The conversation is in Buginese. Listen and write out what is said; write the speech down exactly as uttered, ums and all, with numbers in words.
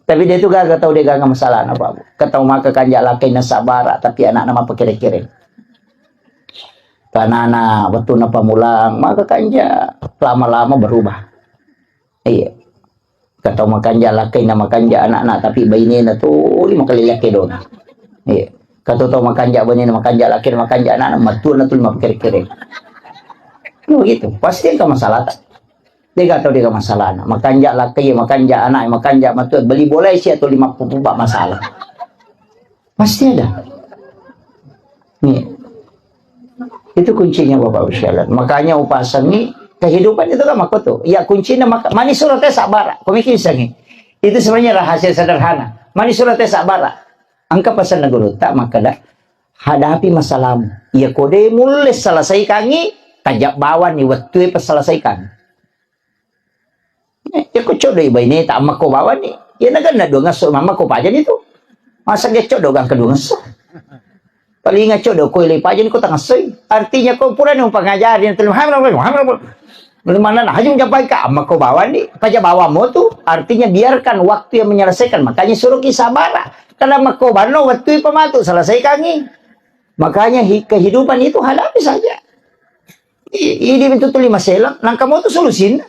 Tapi de' tu gaga tau de' gaga masalahna, Pak. Ke tau maka kanja' lakkainna sabara, tapi anakna mappakere-kere. Tanana wettunna pammulang, maka kanja' lama-lama berubah. Iya. Ke tau makanja' lakkainna makanja' anakna, tapi bainena tuli makalilekkedona. Iya. Ke tau makanja' bainena makanja' lakkainna makanja' anakna, mattuanna tuli mappakere-kere. Kan begitu. Pasti engka masalahta. De' gaga tau de' gaga masalahna. Makanja' lakkai, makanja' anak, makanja' mattua, beli bolai sia tuli mappupu masalah. Pasti ada. Nih. Itu kuncinya, Bapak Ibu sekalian. Makanya upasangi kehidupan itu kan makoto. Ya kuncinya maka mani surate sabara. Komiki sangi. Itu sebenarnya rahasia sederhana. Mani surate sabara. Engka pesanna gurutta makkeda, hadapi masalahmu. Iya ko de' mulle selesaikangi, tajang bawanni wettue passelesaikan. Eh, iya ko codoi baineta, ammakko bawanni. Iya naganna dua ngesso, ammakko pajani tu. Masa ge codo gangka dua ngesso. Palinga codo ko ile pajani ko tangassoi. Artinya ko purani upangajari, mana haju mencapai ka, ammakko bawanni. Paja bawammu tu. Artinya biarkan waktu yang menyelesaikan. Makanya suruh ki sabara. Karena makko banno wettui pematu selesaikangi. Makanya hi-, kehidupan itu hadapi saja. I-, ini betul tuli maselang, nangka mau tu solusinya.